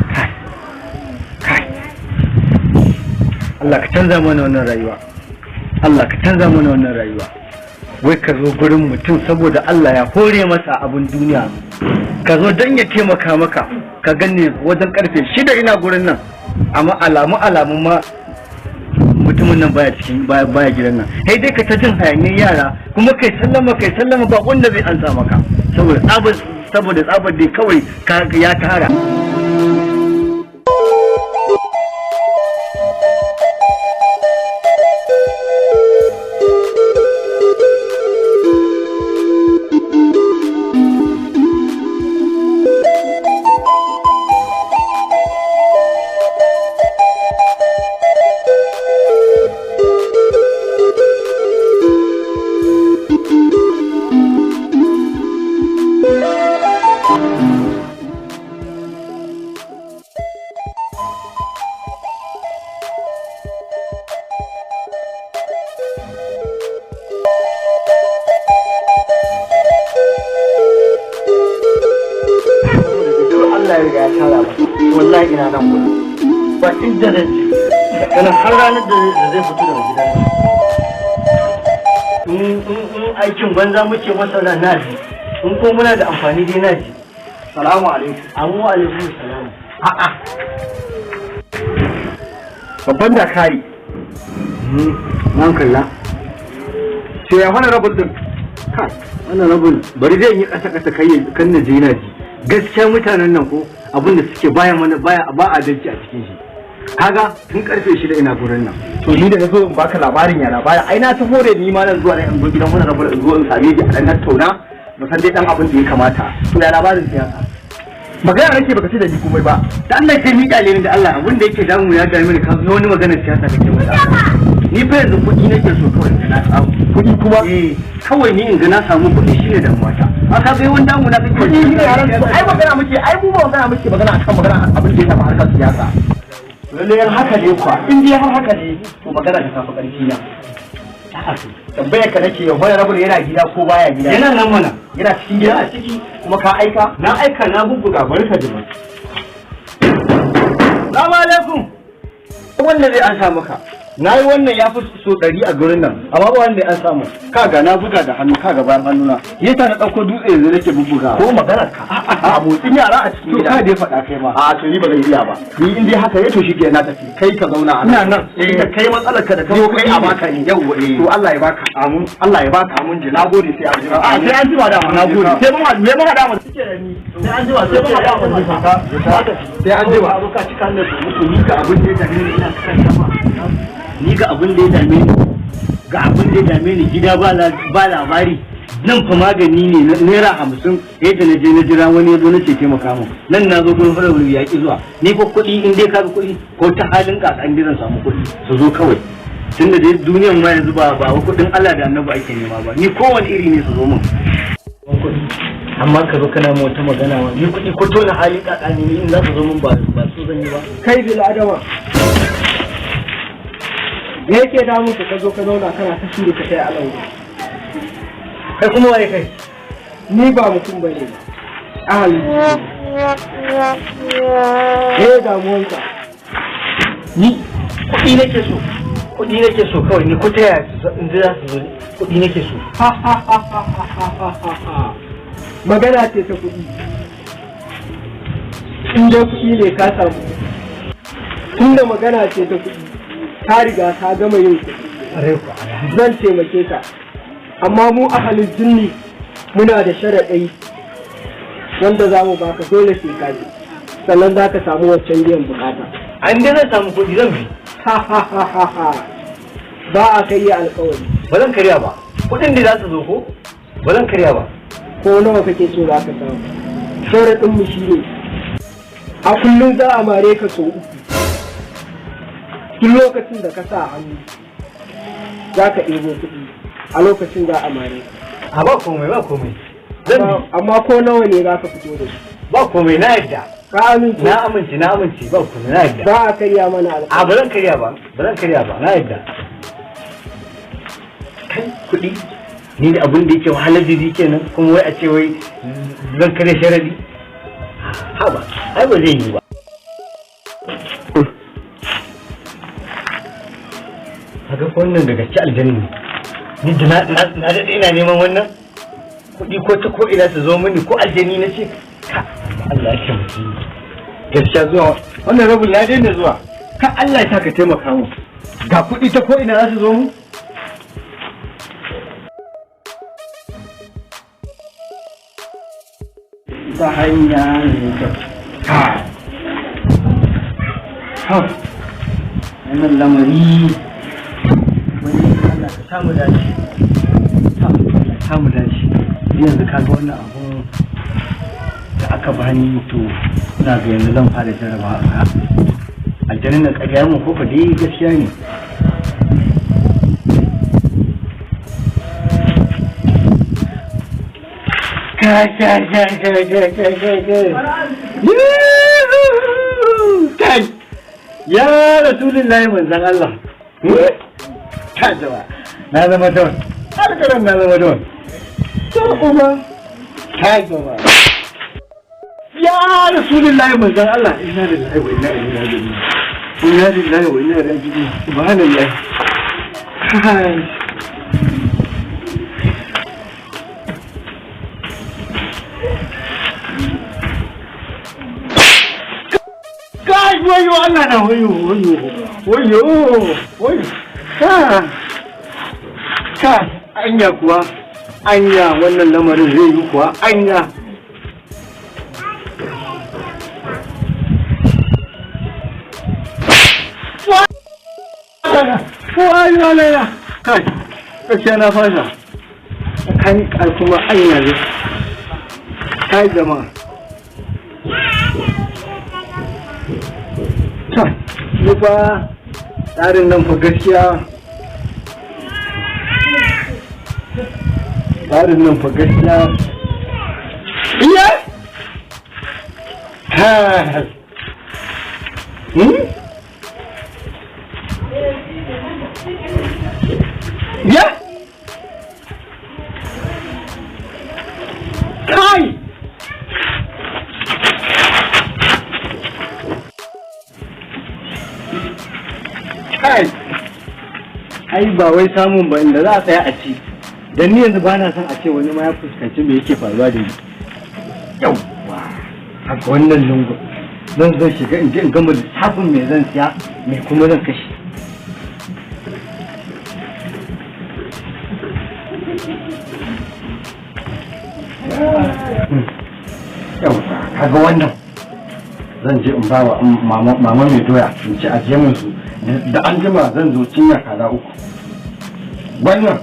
Kai, kai, Allah ka canza mana wannan rayuwa, Allah ka canza mana wannan rayuwa. Wai ka zo gurin mutum saboda Allah ya hore masa abin duniya, ka zo don ya taimaka maka. Ka ganni wajen karfe 6 ina gurin nan, amma alamu ma mutumin nan baya cikin, baya gidan nan. Sai dai ka ta jin hayaniyar yara, kuma kai sallama, kai sallama, ba wanda zai ansa maka, saboda tsabar dai kawai ka ya tara. Allah ya riga ya tara ba. Wallahi ina nan gurin, ba inda zan je daga har ranar da zai fito daga gidan nan. In aikin banza muke masa na naji, in ko muna da amfani dai naji. Salamu alaikum. Amu alaikum salam. A'a. Babban dakari. Nan kalla. Ce ya wani rabin din? Kai, wannan rabin bari zai yi kasa kasa, kai kan na je na ji. Gaskiya mutanen nan ko abin da suke baya mana baya ba adalci a cikin shi. Kaga tun karfe 6 ina gurin nan. To ni da na zo in baka labarin ya labarin. Ai na taho da ni ma nan zuwa nan in zo gidan wani rabin, in zo in same shi a dan tattauna. Mu san dai dan abin da ya kamata. To ya labarin siyasa? Magana nake, baka ce da ni komai ba. Da Allah kai ni kyale ni da Allah, abin da yake damu ya dame ni, ka zo wani magana siyasa kake faɗa. Ni fa yanzu kuɗi nake so kawai in ga na samu. Kuɗi kuma? Eh, kawai ni in ga na samu kuɗi shine damuwa ta. Aka bai wani damu na kake. Kuɗi shine yaran su. Ai magana muke, ai mu ba magana muke, magana akan magana abin da ya shafi harkar siyasa. Lalle har haka ne kuwa, in dai har haka ne to magana ta tafi ƙarfi na. Tambayar ka nake, wani rabin yana gida ko baya gida? Yana nan mana. Yana cikin gida? Yana ciki. Kuma ka aika? Na aika, na bubbuga, bari ka ji ma. Salamu alaikum. Wanda zai ansa maka. Na yi wannan ya fi so 100 a gurin nan, amma ba wanda ya ansa mu. Kaga na buga da hannu, kaga bayan hannuna. Yasa na ɗauko dutse yanzu nake bubbuga. Ko maganar ka? A motsin yara a cikin To gida. ka dai faɗa kai ma. A to ni ba zan iya ba. Ni in dai haka ne to shi na tafi. Kai ka zauna a Ina nan. Eh kai matsalar ka da kai kai a baka ne. Yawwa, eh. To Allah ya baka. Amin. Allah ya baka. Amin ji. Nagode, sai an jima. A sai an jima da. Nagode. Sai mun haɗu, mun haɗa mu. Sai an jima, sai mun haɗa mu. Sai an jima. Ka cika da muku ni ga abin da ya dame ni ina karanta ma. Ni ga abin da ya dame ni. Ga abin da ya dame ni, gida ba labari. Nan fa magani ne na ₦50, yadda na je na jira wani ya zo na ce taimaka min. Nan na zo gurin fara wuri ya ki zuwa. Ni fa kuɗi, in dai ka ga kuɗi ko ta halin kaka an zan samu kuɗi su zo kawai. Tunda dai duniyan ma yanzu ba wa kuɗin Allah da Annabi ake nema ba. Ni kowane iri ne su zo min. Kuɗi. Amma ka zo kana min wata magana wa ni kuɗi ko tona hali kaka ne, ni in za su zo min ba su zan yi ba. Kai bil adama, me yake damun ka? Ka zo ka zauna kana ta shuru ka kai alau. Kai kuma waye kai? Ni ba mutum bane ba, ahalin jiki ne. Me damuwanka? Ni kuɗi nake so, kuɗi nake so kawai. Ni ko ta yaya in za su zo, kuɗi nake so. Magana ce ta kuɗi. In dai kuɗi ne, ka samu kuɗi. Tunda magana ce ta kuɗi, ka riga ka gama yin kuɗi. Zan taimake ka, amma mu ahalin jinni muna da sharaɗai wanda za mu baka, dole sai ka bi sannan za ka samu wancan biyan bukata. An dai zan samu kuɗi, zan bi. Ba a karya alkawari. Ba zan karya ba. Kuɗin da za su zo ko ba zan karya ba. Ko nawa kake so za ka samu. Sharaɗin mu shine a kullum za a mare ka sau uku. Duk lokacin da ka sa hannu za ka ɗebo kuɗi, a lokacin za a mare ka. A ba komai, ba komai, zan bi. Amma ko nawa ne za ka fito da shi. Ba komai, na yadda. Ka amince? Na amince, na amince, ba komai, na yadda. Ba a karya mana A alƙawari. ba zan karya ba, ba zan karya ba, na yadda. Kai, kuɗi ni da abin da yake wahalar da ni kenan, kuma wai a ce wai zan karya sharadi. Haba, ai ba zai yi ba. Kaga wannan da gaske aljanni ne. Ni da na daɗe ina neman wannan kuɗi ko ta ko ina su zo mini, ko aljani na ce ka Allah ya taimake ni. Gaskiya zuwa wannan rabin na daina zuwa. Ka Allah ya ka taimaka mu, ga kuɗi ta ko ina za su zo mu. Ta hanya ne ta ka ha wannan lamari wani. Allah ka samu dace, Allah ka samu dace. Yanzu ka ga wannan abun da aka bani, to ina ga yanzu zan fara jarabawa ka aljanin na ƙarya mun ko dai gaskiya ne. Kai kai kai kai kai kai kai kai kai, ya Rasulullahi, manzan Allah, ka jama na zama don har garan na zama don to uba. Kai jama, ya Rasulullahi, manzan Allah, inna lillahi wa inna ilaihi raji'un, inna lillahi wa inna ilaihi raji'un, subhanallah. Kai. Kai, wayo Allah na, wayo wayo wayo wayo. Ka ka, anya kuwa, anya wannan lamarin zai yi kuwa, anya? Wayo Allah, kai, gaskiya na fasa kan kuma, anya ne. Kai jama'a, to ni fa tsarin nan fa gaskiya, tsarin nan fa gaskiya. Iya ha ya kai. Kai, ai ba wai samun ba inda za a tsaya a ci, dan ni yanzu bana son a ce wani ma ya fuskanci me yake faruwa da ni. Yauwa, haka wannan lungu zan zan shiga in je in gama lissafin me zan siya, me kuma zan kashe. Yauwa, kaga wannan zan je in ba wa mama mai doya, in ci ajiye min su, da an jima zan zo cinya kaza uku. Wannan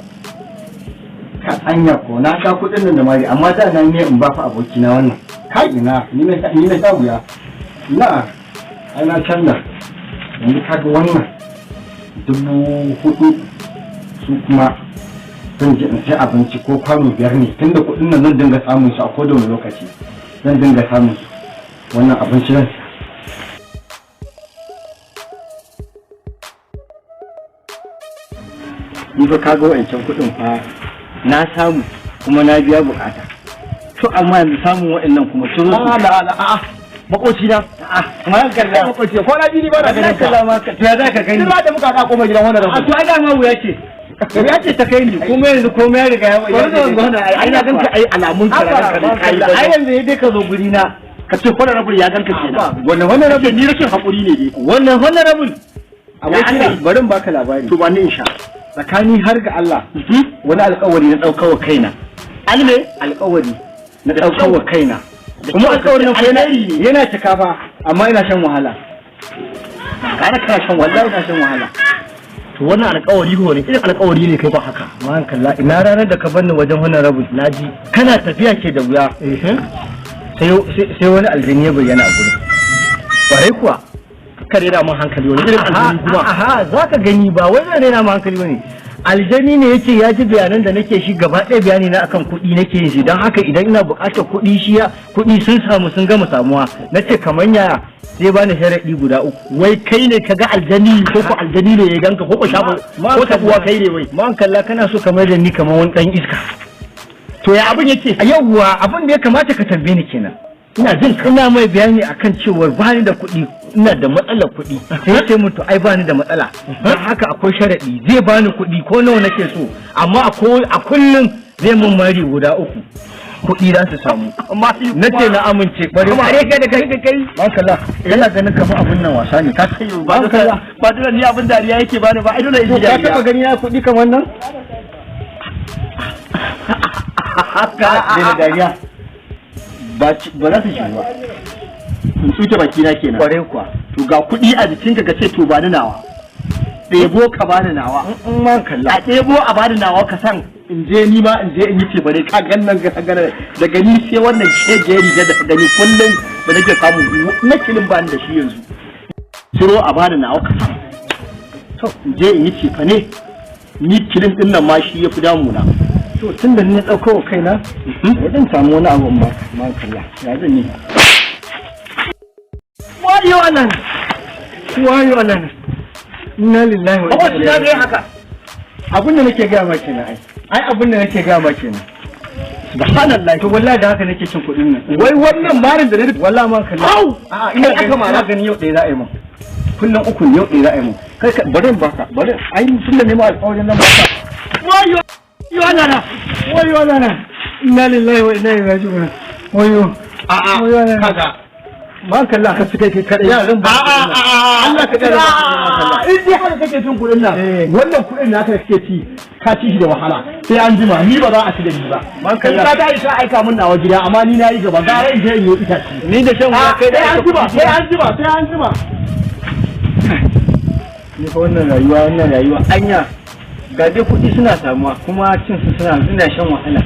ka anya ko na sha kudin nan da mari, amma da nan ne in ba fa abokina wannan. Kai, ina ni na sha wuya na, ai na canza. Yanzu kaga wannan 4,000, su kuma zan je in sai abinci ko kwano 5 ne, tunda kudin nan zan dinga samun su a koda wani lokaci, zan dinga samun su. Wannan abinci zan siya. Ni fa kaga wa'ancan kuɗin fa na samu kuma na biya bukata, to amma yanzu samun wa'annan kuma sun A la la, a makoci na. Amma kalla. Makoci ko na bi ni ba na ganin ka. Kalla ma ka, to ya za ka gani? Tun da muka ka koma gidan wannan A rabu. To ai dama wuya ce, wuya ce ta kai ni, kuma yanzu komai ya riga ya Bari zo gona, ai na ganka, ai alamun ka na ganka kai. Ai yanzu dai ka zo guri na ka ce honorable ya ganka kenan. Wannan honorable ni rashin hakuri ne dai. Wannan honorable. Abokina, bari in baka labari. To ba ni in sha. Tsakani har ga Allah, wani alƙawari na ɗaukawa kaina. Alme? Alƙawari na ɗaukawa kaina, kuma alƙawarin fa yana cika fa, amma ina shan wahala. Kana shan Wallahi ina shan wahala. To wannan alƙawari ko ne irin alƙawari ne kai ba haka? Man kalla, ina ranar da ka banni wajen honorable, naji kana tafiya ke da wuya, sai wani aljini ya bayyana a gurin. Kwarai kuwa, ka rera mun hankali, wani irin aljini kuma? Aha, za ka gani, ba wai zan rena ma hankali bane. Aljani ne yace ya ji bayanan da nake shi gaba ɗaya, bayani na akan kuɗi nake yin shi, don haka idan ina buƙatar kuɗi, shi ya kuɗi sun samu, sun gama samuwa. Nace kamar yaya? Sai bani sharaɗi guda uku. Wai kai ne ka ga aljani ko ko aljani ne ya ganka, ko ko shafa ko tabuwa kai ne wai? Man kalla, kana so kamar da ni kamar wani ɗan iska. To ya abin yake? Yawwa, abin da ya kamata ka tambaye ni kenan. Ina jin ka. Ina mai bayani akan cewar bani da kuɗi, ina da matsalar kuɗi. Sai ya ce mun to ai bani da matsala. Don haka akwai sharaɗi, zai bani kuɗi ko nawa nake so, amma a kullum zai mun mari guda 3. Kuɗi za su samu. Amma shi Na ce na amince ƙwarai. Kuma dai kai da kai da kai. Bankala, yana ganin kamar abun nan wasa ne. Ka Ba dole ba dole ni abin dariya yake bani ba, ai dole in ji ka taɓa dariya. gani ya kuɗi kamar nan? Haka daina dariya. Ba za su ci ba. In tsuke baki na kenan. Ƙwarai kuwa. To ga kuɗi a jikinka ka ce to ba ni nawa. Ɗebo ka bani nawa. In ma kalla. A ɗebo a bani nawa ka san in je ni ma in je in yi ce bare ka gan nan ga gana daga ni sai wannan shege riga da ka gani kullum da nake samu na kilin bani da shi yanzu. Ciro a bani nawa ka san. To in je in yi ce ne ni kilin din nan ma shi ya fi damuna. To tun da ni na ɗauko wa kaina, ya zan samu wani abu in ba ma kalla. Ya zan yi. Wayo Allah! Wayo Allah! Inna lillahi wa inna Makwabci na ilaihi ga haka. Abin da nake gaya ma kenan ai. Ai abin da nake gaya ma kenan. Subhanallah. To wallahi da haka nake cin kuɗin nan. Wai wannan marin da na Wallahi man kalla. Au! A'a ina Kai aka gani mara. ina gani yau ɗaya za a yi mun. Kullum uku ne, yau ɗaya za a yi mun. Kai ka bari in baka bari ai tun da nema alƙawarin nan baka. Wayo Wayo Allah na. Wayo Allah na. Inna lillahi wa inna ilaihi raji'un. Wayo. A'a Wayo Allah na. kaga. Man kalla ka ci kai kai kadai. Ya zan ba. Allah ka kare in dai haka kake cin kuɗin nan wannan kuɗin naka da kake ci ka ci shi da wahala sai an jima ni ba za a ci da ni ba Man in kalla. ka tashi ka aika min nawa gida amma ni nayi gaba gara in je in yi itace. Ni da shan wuya kai da Sai an jima, sai an jima, sai an jima. Ni fa wannan rayuwa wannan rayuwa anya ga dai kuɗi suna samuwa kuma cin su suna ina shan wahala.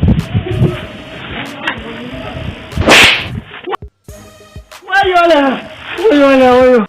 Wayo Allah! Wayo Allah wayo.